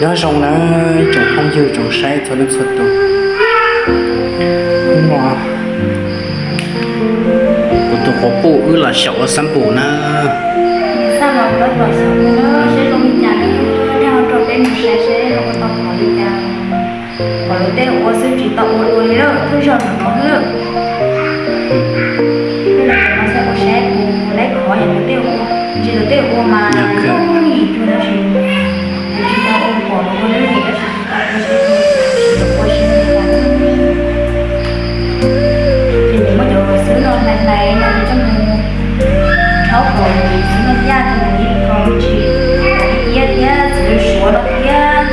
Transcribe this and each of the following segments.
Nyob zoo na tsoom phooj ywg tsoom saib txhua leej txhua tus. Hnub no kuv tus quas puj wb los xyaum ua xab npum na. Xab los lawv los xyaum na, seb zoo li cas na, nej ho nrog peb mus saib seb ho ua tau qhov li cas. Qhov lawv tej ua xwb tsis tau ua dua li lawm, thawj zaug ntawm no xwb. Thawj zaug ntawm no xwb ua saib puas laib qhov yam lawv tej ua, ntsis lawv tej ua mas zoo yim cuag tab sis kuv tsis tau ua, pom lawv ua lawm tab sis tsis tau ua, ua saib li cas. Ces kuv muab cov xwb no hlais hlais no ces coj mus rhaub kom xwb no yaj ces nws yeej kho tsis, iab thiab txiv suav no thiab,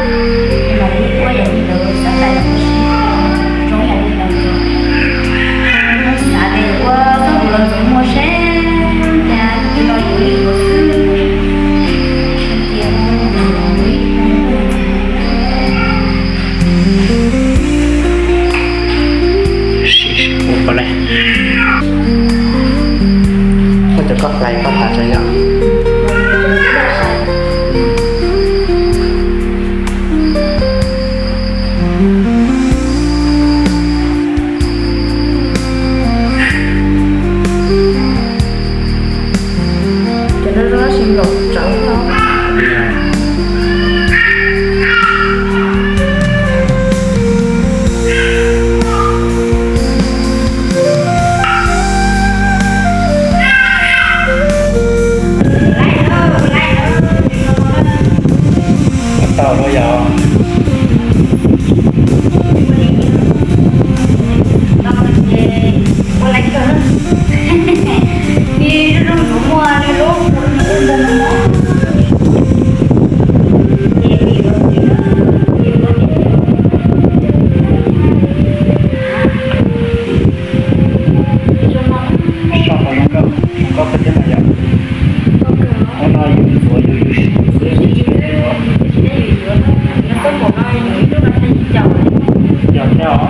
mam li ua yam li lawv xab tais los sis zoo yam li lawv cov. Xav tias yuav ua txoj hlua los ntxuav muag seb cas tus no yuav li yuav xwb. Ua pov le, koj cov koj hlais koj tas tso yom. Cov no zoo tab sis nplaum tsawv no. Tau lawm yog. Soj qhov no koj, koj peb teb mas yom. Qhov no yus ntxuav yus yus siv xwb. Yog thiab os.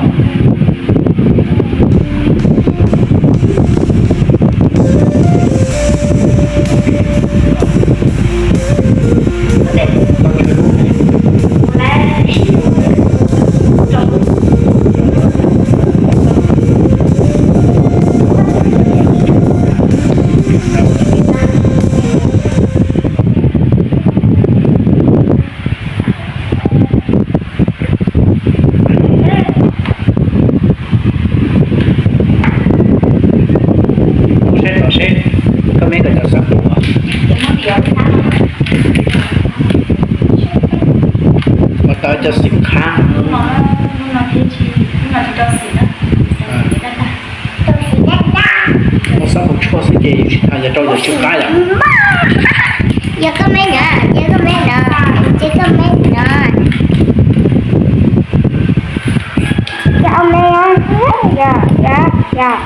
Kuv saib tom seb koj meb kom cov xab pum ua tau cov xim qhab. Muaj xab pum tshuaj xwb ces yus tsis tas yog rau yog tsw qab yom. Yog koj meb na, yog koj meb na, yog koj meb na. Yog koj meb na, yog, yog, yog.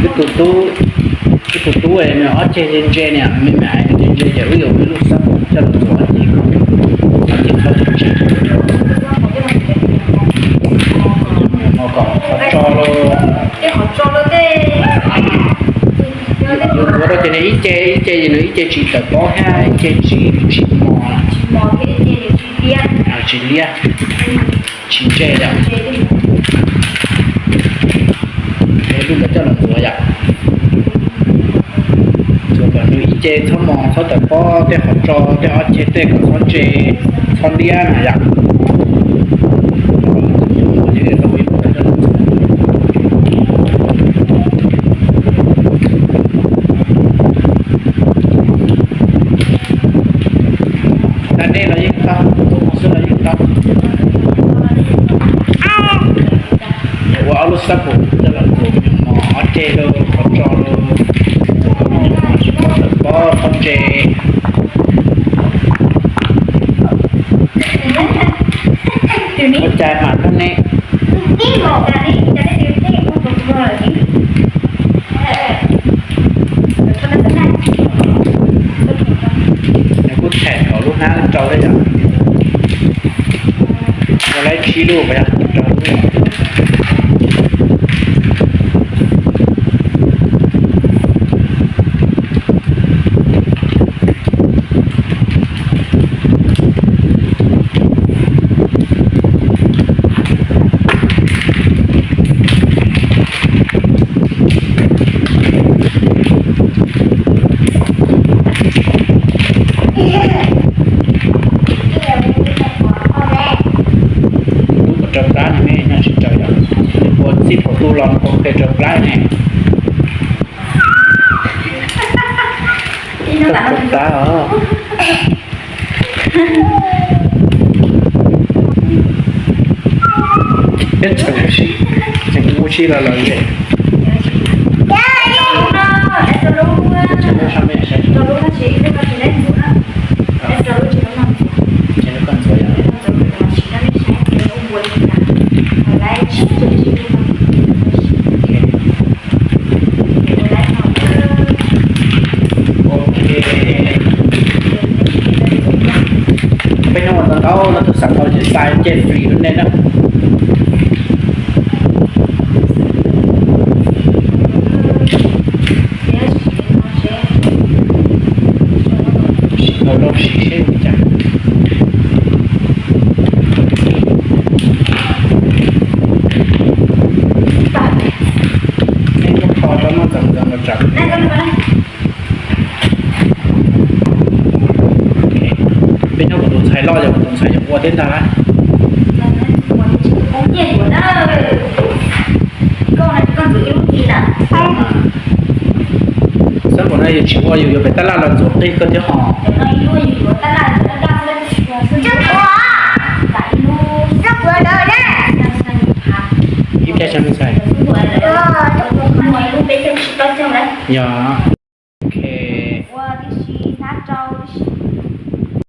Wb tus tub, wb tus tub nws ob ceg ntse ntse niam, me me ntse ntse ces wb yuav ua ib lub xab pum coj los ntxuav ob ceg, ob ceg txhob ntse ntse. Ho kom qhov tso los, yuav ntxuav rau ces nws ib ce ib ce es nws ib ce tsis tawm pob thiab ib ce tsis, tsis mos, tsis liab, tsis ntse yom. Es lub ntawd coj los ntxuav yom. Ntxuav kom nws ib ce txhob mos txhob tawm pob, tej qhov tso tej ob ceg tej kom txhob ntse, txhob liab na yom. Tag dej los yeej tau, tus mos xwb los yeej tau. Ua ob lub xab pum coj los ntxuav me nyuam mos ob ceg los qhov tso los, ntxuav kom me nyuam mos tsis txhob tawm pob txhob ntse. Ua cas mam hnub ne. Ib lub, rau lub. Lub puas raws plab no ne, nyob tsis raws yom? Nws puas txij thaum tu los nws puas qhia raws plab ne? Raws plab os. Peb tseem ua si, tseem ua si los lawm. Tseem ua si, tseem ua si. Tseem ua si. Ok. Peb hnub ua ntau ntau no tus xav tau ces xav cia flis rau nej na. Sim los rau siv seb li cas. Neb muab kho rau noj ntxeev ntxeev los tsam. Peb nyob kuv tus ntxhais loj yog kuv tus ntxhais yog ua thiab ntag lauj. Xab npaum no yus tsis ua yus yuav pem tab laj los ntxuav qig kawg thiab os. Ib pliag xyoo ntxhais. Yog.